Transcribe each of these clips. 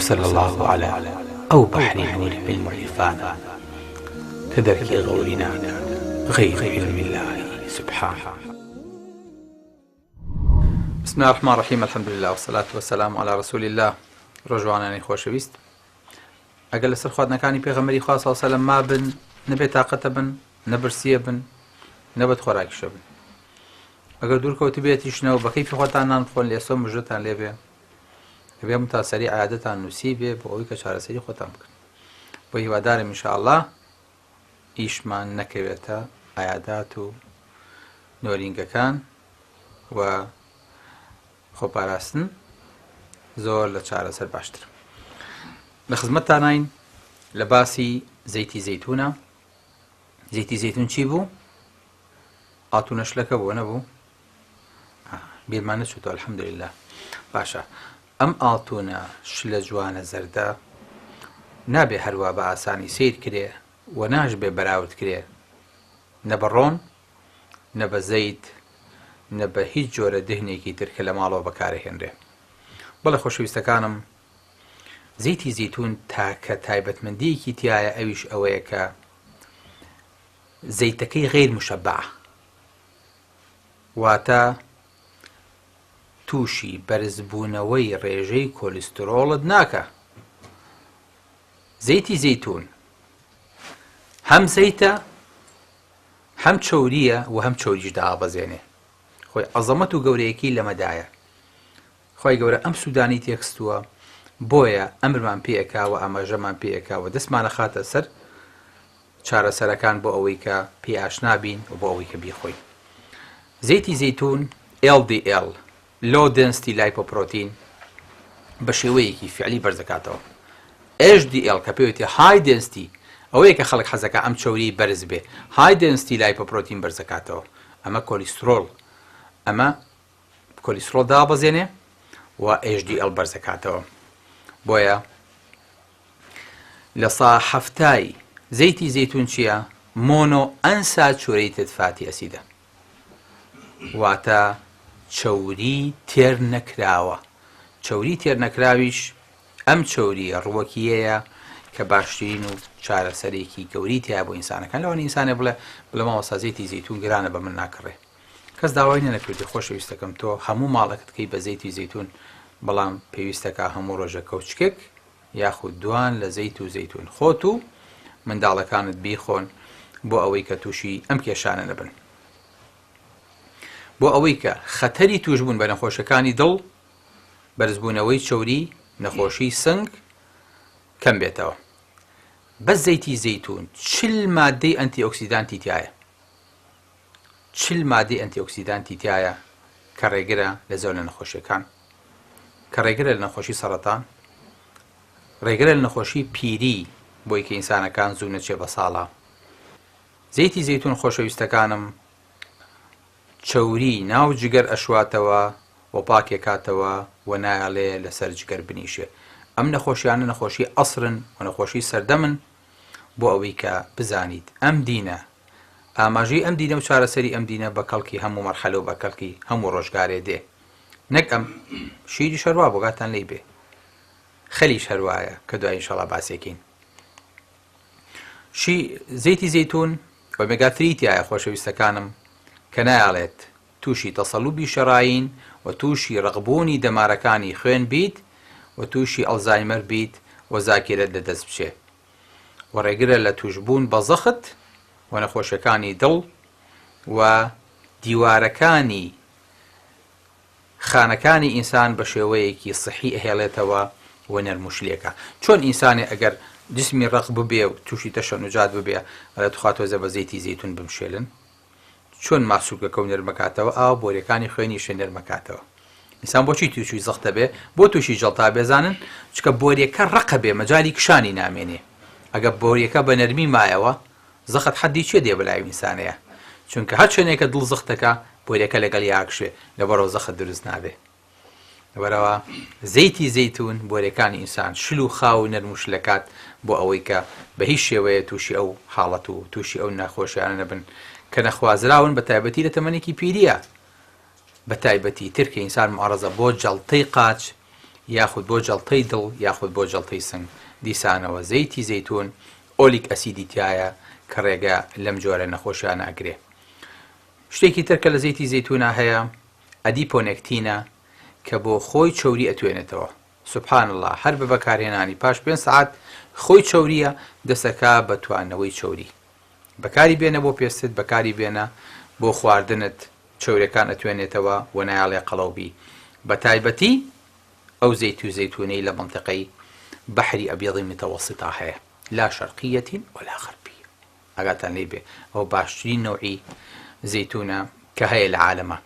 وصلی اللە علی ئەو بەحری نوری علم و عیرفانە کە دەرکی غەوری ناکات غەیری علم اللە سبحانە. بسم الله الرحمن الرحیم الحمد لله والصلاة والسلام علی رسول الله ڕۆژوانانی خۆشەویست ئەگەر لەسەر خواردنەکانی پێغەمبەری خوا صلی الله علیه وسلم مابن نەبێ تاقەتە بن نەبرسیە بن نەبەت خۆراکیشە بن ئەگەر دوور کەوتبێتیشنەوە بە کەیفی خۆتان نان بخۆن لێسۆ مژدەتان لێبێ دەبێ متاسەری عادەتان نووسی بێ بۆ ئەوەی کە چارەسەری خۆتان بکەن بۆ هیوادارم ئینشاءاللە ئیشمان نەکەوێتە عیادات و نۆرینگەکان و خۆپاراستن زۆر لە چارەسەر باشتر لە خزمەتتانین لە باسی زەیتی زەیتونە زەیتی زەیتون چی بوو؟ ئاتونە شلەکە بوو نەبوو؟ بیرمان نەچووتەوە الحمدلله باشە ئەم ئاڵتونە شلە جوانە زەردە نابێ هەروا بە ئاسانی سیر کرێ و ناش بێ بەراورد کرێ نە بە ڕۆن نە بە زەیت نە بە هیچ جۆرە دهنێکی تر کە لە ماڵەوە بەکارهێنرێ بەڵێ خۆشەویستەکانم زەیتی زیتون تاکە تایبەتمەندیەکی تایە ئەویش ئەوەیە کە زەیتەکەی غیر مشەبەعە واتە تووشی بەرزبوونەوەی ڕێژەی کۆلیسترۆڵت ناکا. زەیتی زەیتون هەم زەیتە هەم چەورییە و هەم چەوریش دابەزێنێ. خۆی عەزەمەت و گەورەیەکی لەمەدایە. خوای گەورە ئەم سوودانەی تێخستووە بۆیە ئەمرمان پێ ئەکا و ئاماژەمان پێ ئەکا و دەستمان ئەخاتە سەر چارەسەرەکان بۆ ئەوەی کە پێی ئاشنا بین و بۆ ئەوەی کە بیخۆین. زەیتی زەیتون LDL، Low Density Lipoprotein، بە شێوەیەکی فعلی بەرزدەکاتەوە. HDL کە پێوتی High Density ئەوەیە کە خەڵک حەزەکا ئەم چەوریەی بەرز بێ، High Density Lipoprotein بەرزدەکاتەوە. ئەمە کۆلیسترۆڵ ئەمە کۆلیسترۆڵ دابەزێنێ و HDL بەرزەکاتەوە بۆیە لە سا حەفتای زەیتی زەیتون چییە؟ monounsaturated fatty acid ە واتە چەوری تێر نەکراوە چەوری تێر نەکراویش ئەم چەوریە ڕووەکیەیە کە باشترین و چارەسەرێکی گەوری تیا بۆ ئینسانەکان لەوان ئینسانێ بڵێ بڵێ مامۆستا زەیتی زەیتون گرانە بە من ناکڕێ کەس داوای نەکردی خۆشەویستەکەم تۆ هەموو ماڵەکەت کەی بە زەیتی زەیتون بەڵام پێویستەکە هەموو ڕۆژە کەوچکێک یاخود دوان لە زەیت و زەیتون خۆت و منداڵەکانت بیخۆن بۆ ئەوەی کە تووشی ئەم کێشانە نەبن بۆ ئەوەی کە خەتەری توشبوون بە نەخۆشەکانی دڵ بەرزبوونەوەی چەوری نەخۆشی سنگ کەم بێتەوە بەس زەیتی زەیتون 40 مادەی ئەنتی ئۆکسیدانتی تایە 40 مادەی ئەنتی ئۆکسیدانتی تایە کە ڕێگرە لە زۆر لە نەخۆشیەکان کە ڕێگرە لە نەخۆشی سەرەتان ڕێگرە لە نەخۆشی پیری بۆی کە ئینسانەکان زوو نەچێ بە ساڵا زەیتی زەیتون خۆشەویستەکانم چەوری ناو جگەر ئەشواتەوە و پاکێکاتەوە و نایەڵێ لەسەر جگەر بنیشێ ئەم نەخۆشیانە نەخۆشی ئەسرن و نەخۆشی سەردەمن بۆ ئەوەی کە بزانیت ئەم دینە ئاماژەی ئەم دینە و چارەسەری ئەم دینە بە کەڵکی هەموو مەرحەلە و بە کەڵکی هەموو ڕۆژگارێ دێ نەک ئەم شیریش هەروا بۆ گاتان لێی بێ خەلیش هەروایە کە دوای ئینشەڵا باسێکین شی زەیتی زەیتون omega three تایە خۆشەویستەکانم کە نایەڵێت تووشی تەسەلوبی شەراین و تووشی ڕەقبوونی دەمارەکانی خوێن بیت و تووشی ئەلزایمەر بیت و زاکیرەت لەدەست بچێ و ڕێگرە لە تووشبوون بە زەخت و نەخۆشیەکانی دڵ و دیوارەکانی خانەکانی ئینسان بە شێوەیەکی سحی ئەهێڵێتەوە و نەرم و شلێکە چۆن ئینسانێ ئەگەر جسمی ڕەق ببێ و تووشی تەشەنوجات ببێ ئەڵێ توخوا تۆزە بە زەیتی زەیتون بمشێلن چۆن ماسولکەکە و نەرمەکاتەوە ئاو بۆریەکانی خوێنیشە نەرمەکاتەوە ئینسان بۆچی تووشی زەختە بێ بۆ تووشی جەڵتا بێزانن چکە بۆریەکە ڕەقە بێ مەجای کشانی نامێنێ ئەگە بۆریەکە بە نەرمی مایەوە زەخت حەدی چیە دێ بەلای ئینسانەیە چونکە هەر چەنێکە دڵ زەختەکە بۆریەکە لەگەڵ یاکشێ لەبەرەوە زەخت دروست نابێ لەبەرەوە زەیتی زەیتون بۆریەکانی ئینسان شل و خاو و نەرم و شلەکات بۆ ئەوەی کە بە هیچ شێوەیە تووشی ئەو حاڵەت و تووشی ئەو نەخۆشیانە نەبن کە نەخوازراون بە تایبەتی لە تەمەنێکی پیریە بە تایبەتی تر کە ئینسان معرەزە بۆ جەڵتەی قاچ. یاخود بۆ جەڵتەی دڵ یاخود بۆ جەڵتەی سنگ دیسانەوە زەیتی زەیتون ئۆلیک ئەسیدی تیایە کە ڕێگە لەم جۆرە نەخۆشیانە ئەگرێ. شتێکی تر کە لە زەیتی زەیتونا هەیە ئەدیپۆنێکتینە کە بۆ خۆی چەوری ئەتوێنێتەوە سبحان اللە هەر بە بەکارهێنانی پاش پێنج سەعات خۆی چەوریە دەسەکا بە توانەوەی چەوری بەکاری بێنە بۆ پێستت بەکاری بێنە بۆ خواردنت چەورەکان ئەتوێنێتەوە و نایەڵێ قەڵەو بی بەتایبەتی ئەو زەیت و زەیتونەی لە مەنتیقەی بەحری ئەبیەضی متەوەسیتا هەیە لا شەرقیەت ولا غەربیە ئاگاتان لێی بێ ئەوە باشترین نەوعی زەیتونە کە هەیە لە عالەما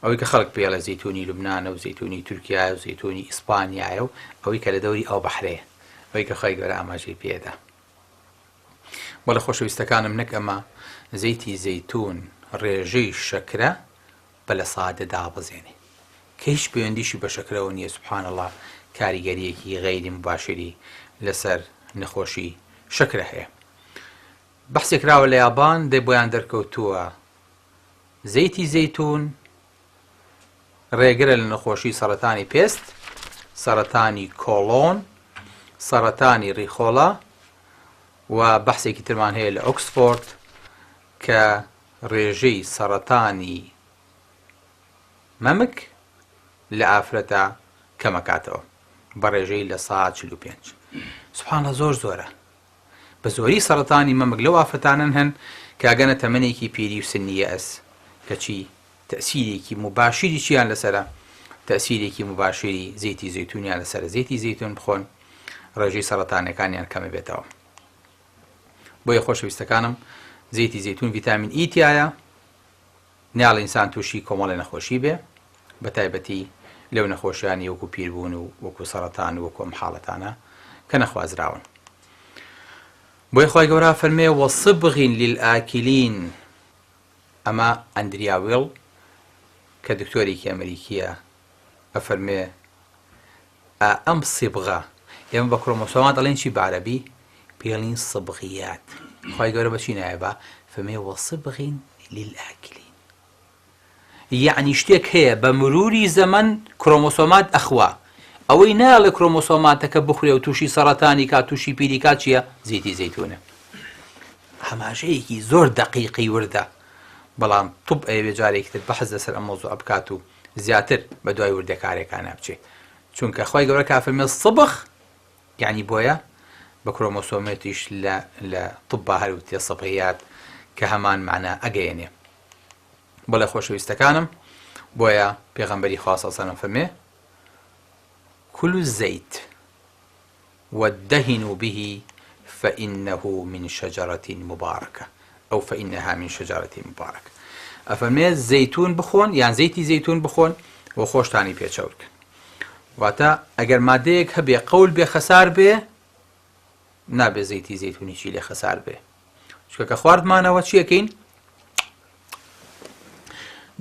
ئەوەی کە خەڵک پێڵێ زەیتونی لوبنانە و زەیتونی تورکیایە و زەیتونی ئیسپانیایە و ئەوەی کە لە دەوری ئەو بەحرەیە ئەوەی کە خوای گەورە ئاماژەی پێدا بەڵێ خۆشەویستەکانم نەک ئەمە زەیتی زەیتون ڕێژەی شەکرە بە 10% دابەزێنێ کە هیچ پەیوەندیشی بە شەکرەوە نییە سبحان اللە کاریگەریەکی غەیری مباشری لەسەر نەخۆشی شەکرە هەیە بەحسێک کراوە لە یابان دەی بۆیان دەرکەوتووە زەیتی زەیتون ڕێگرە لە نەخۆشی سەرەتانی پێست سەرەتانی کۆڵۆن سەرەتانی ڕیخۆڵە و بەحسێکی ترمان هەیە لە ئۆکسفۆرد کە ڕێژەی سەرەتانی مەمک لە ئافرەتە کەمەکاتەوە بە ڕێژەی 45%. سبحان اللە زۆر زۆرە بە زۆری سەرەتانی مەمک لەو ئافرەتانەن هەن کە ئەگەنە تەمەنێکی پیری و سنی یەئس کەچی تەئسیرێکی موباشیری چیان لەسەرە تەئسیرێکی موباشیری زەیتی زەیتونیان لەسەرە زەیتی زەیتون بخۆن ڕێژەی سەرەتانەکانیان کەمەبێتەوە بۆیە خۆشەویستەکانم زەیتی زەیتون ڤیتامین ئی تایە ناڵ ئینسان تووشی کۆمەڵی نەخۆشی بێ بە تایبەتی لەو نەخۆشیانی وەکو پیربوون و وەکو سەرەتان و وەکو ئەم حاڵەتانە کە نەخوازراون بۆیە خوای گەورە فەرمێ وصبغ للآکلین ئەمە ئەندریا ویڵ کە دکتۆرێکی ئەمریکیە ئەفەرمێ ئا ئەم صبغە ئێمە بە کرۆمۆسۆمات ئەڵێن چی بە عەرەبی پێڵین صبغیات خوای گەورە بەچی نایە بە فەرمێ وصبغ للآکلین یەعنی شتێک هەیە بە مروری زەمەن کرۆمۆسۆمات ئەخوا ئەوەی نایەڵێ کرۆمۆسۆماتەکە بخورێ و تووشی سەڕەتانی کا تووشی پیری کا چییە زیتی زەیتونە ئاماژەیەکی زۆر دەقیقی وردە بەڵام طب ئەیەوێ جارێکی تر بەحس لەسەر ئەم مەوزوعە بکات و زیاتر بە دوای وردەکارێکانە بچێ چونکە خوای گەورە کافرمێ صبغ یعنی بۆیە بە کرۆمۆسۆمێتیش لە لە طبا هەروتێ صبغیات کە هەمان معنا ئەگەیەنێ بەڵێ خۆشەویستەکانم بۆیە پێغەمبەری خوا صلی الله علیه و فەرمێ كل الزيت وادهنوا به فإنه من شجرة مباركة أو فإنها من شجرة مباركة ئەفەرمێ زەیتون بخۆن یان زەیتی زەیتون بخۆن و خۆشتانی پێ چەور کەن واتە ئەگەر مادەیەک هەبێ قەول بێ خەسار بێ نابێ زەیتی زەیتونی چی لێ خەسار بێ چونکە کە خواردمانەوە چیەکەین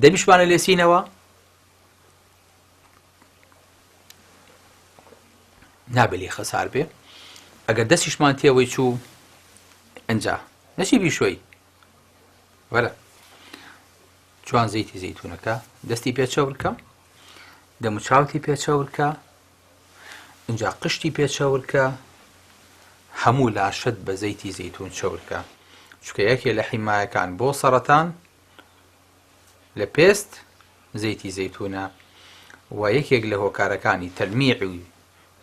دەمیشمانە لێسینەوە نابێ لێ خەسار بێ ئەگەر دەستیشمان تێوەی چوو ئەجا نەچی بیشۆی وەرە جوان زەیتی زەیتونەکە دەستی پێ چەورکە دەموچاوتی پێ چەورکە ئینجا قشتی پێ چەورکە هەموو لاشەت بە زەیتی زەیتون چەورکە چونکە یەکێ لە حیمایەکان بۆ سەرەتان لە پێست زەیتی زەیتونە و یەکێک لە هۆکارەکانی تەلمیعی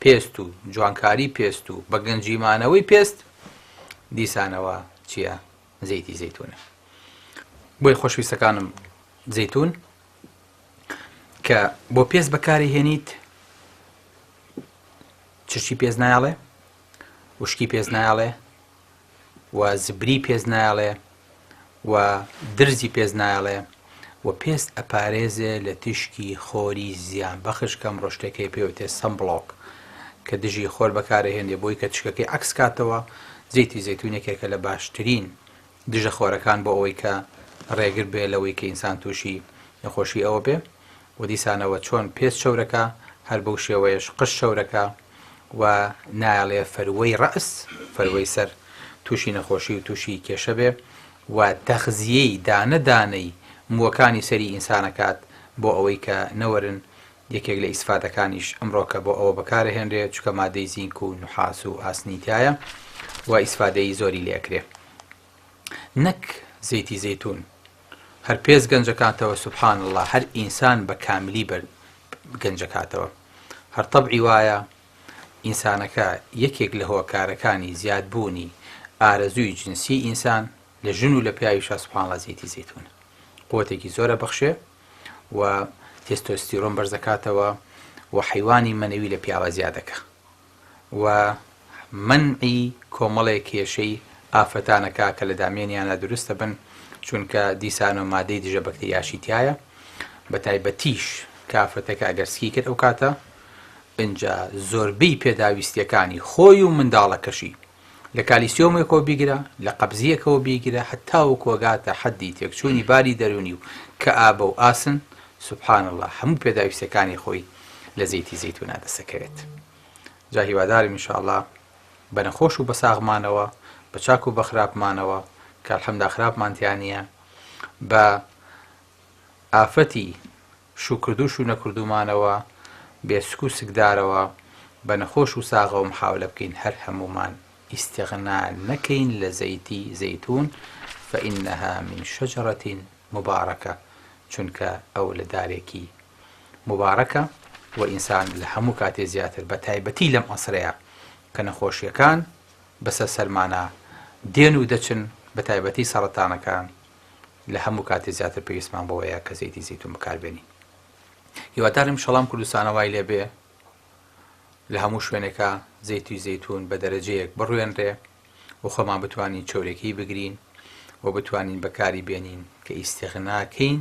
پێست و جوانکاری پێست و بە گەنجیمانەوەی پێست دیسانەوە چییە زەیتی زەیتونە بۆی خۆشویستەکانم زەیتون کە بۆ پێست بەکاری هێنیت چرچی پێست نایەڵێ وشکی پێست نایەڵێ و زبری پێست نایەڵێ و درزی پێست نایەڵێ و پێست ئەپارێزێ لە تیشکی خۆری زیان بەخش کەم ڕۆشتێکەی پێوتێ سەم بڵۆک کە دژی خۆر بەکارەهێنێ بۆی کە تشکەکەی عکس کاتەوە زەیتی زەیتون یەکێکە لە باشترین دژە خۆرەکان بۆ ئەوەی کە ڕێگر بێ لەوەی کە ئینسان تووشی نەخۆشی ئەوە بێ و دیسانەوە چۆن پێست چەورەکە هەر بەو شێوەیەش قژ چەورەکە و نایەڵێ فەروەی ڕەئس فەروەی سەر تووشی نەخۆشی و تووشی کێشە بێ و تەخزیەی دانە دانەی مووەکانی سەری ئینسانەکات بۆ ئەوەی کە نەوەرن. یەکێک لە ئیسفادەکانیش ئەمڕۆکە بۆ ئەوە بەکارەهێنرێ چونکە مادەی زینک و نوحاس و ئاسنی تیایە و ئیسفادەی زۆری لێ ئەکرێ نەک زەیتی زەیتون هەر پێست گەنجەکاتەوە سبحان اللە هەر ئینسان بە کاملی بەر گەنجەکاتەوە هەر تەبعی وایە ئینسانەکە یەکێک لە هۆکارەکانی زیادبوونی ئارەزووی جنسی ئینسان لە ژن و لە پیاویشا سبحان اللە زەیتی زەیتون قوتێکی زۆرە بەخشێ و تێستۆستیرۆن بەرزەکاتەوە و حەیوانی مەنەوی لە پیاوە زیادەکە و مەنعی کۆمەڵێک کێشەی ئافرەتانەکا کە لە دامێنیانە دروستە بن چونکە دیسانەوە مادەی دژە بەکتریاشی تایە بە تایبەتیش کە ئافرەتەکە ئەگەر سکی کرد ئەو کاتە ئینجا زۆربەی پێداویستیەکانی خۆی و منداڵەکەشی لە کالیسیۆمێکەوە بیگرە، لە قەبزییەکەوە بیگرە هەتاوەکو ئەگاتە حەدی تێکچوونی باری دەروونی و کەئابە و ئاسن، سبحان اللە هەموو پێداویستیەکانی خۆی لە زەیتی زەیتونا دەسەکەوێت. جا هیوادارم ان شاء اللە بە نەخۆش و بە ساغمانەوە، بە چاک و بە خراپمانەوە، کە الحمدا خراپمان تیا نییە، بە ئافەتی شووکردوو شوو نەکردوومانەوە، بێ سک و سکدارەوە، بە نەخۆش و ساغەوە محاولە بکەین هەر هەموومان ئیستغنا نەکەین لە زەیتی زەیتون فانها من شجرە مبارکە چونکە ئەو لە دارێکی موبارەکە و ئینسان لە هەموو کاتێ زیاتر بە تایبەتی لەم عەسرەیا کە نەخۆشیەکان بەسەر سەرمانا دێن و دەچن بە تایبەتی سەڕەتانەکان لە هەموو کاتێ زیاتر پێویستمان بەوەیە کە زەیتی زەیتون بەکاربێنین. هیوادارم شەڵام کوردستانە وای لێ بێ لە هەموو شوێنێکا زەیتی زەیتون بە دەرەجەیەک بڕوێنرێ و خۆمان بتوانین چەورێکی بگرین و بتوانین بەکاری بێنین کە ئیستغناکەین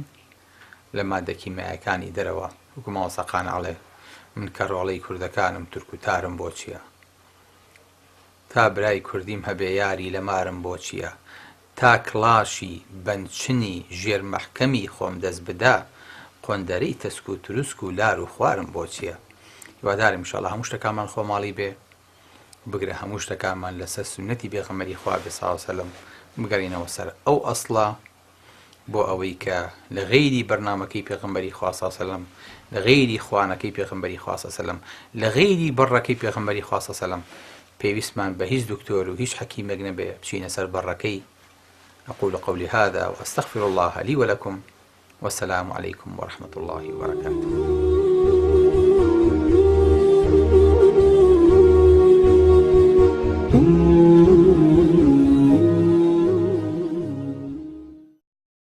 لە مادە کیمیایەکانی دەرەوە وەکو مامۆستا قانع ئەڵێ من کەڕۆڵەی کوردەکانم تورک و تارم بۆ چییە؟ تا برای کوردیم هەبێ یاری لە مارم بۆ چیە تا کڵاشی بەندچنی ژێر مەحکەمی خۆم دەست بدا قۆندەرەی تەسک و تروسک و لار و خوارم بۆ چیە هیوادارم ان شاءاللە هەموو شتەکانمان خۆماڵی بێ بگرە هەموو شتەکانمان لەسەر سوننەتی پێغەمبەری خوا بێ صلی اللە علیە وسلم بگەڕینەوە سەر ئەو ئەسڵە بۆ ئەوەی کە لە غەیری بەرنامەکەی پێغەمبەری خوا صلی اللە علیە وسلم لە غەیری خوانەکەی پێغەمبەری خوا صلی اللە علیە وسلم لە غەیری بەڕەکەی پێغەمبەری خوا صلی اللە علیە وسلم پێویستمان بە هیچ دکتۆر و هیچ حەکیمێک نەبێ بچینە سەر بەڕەکەی أقول قولي هذا وأستغفر الله لي ولكم والسلام عليكم ورحمة الله وبركاته.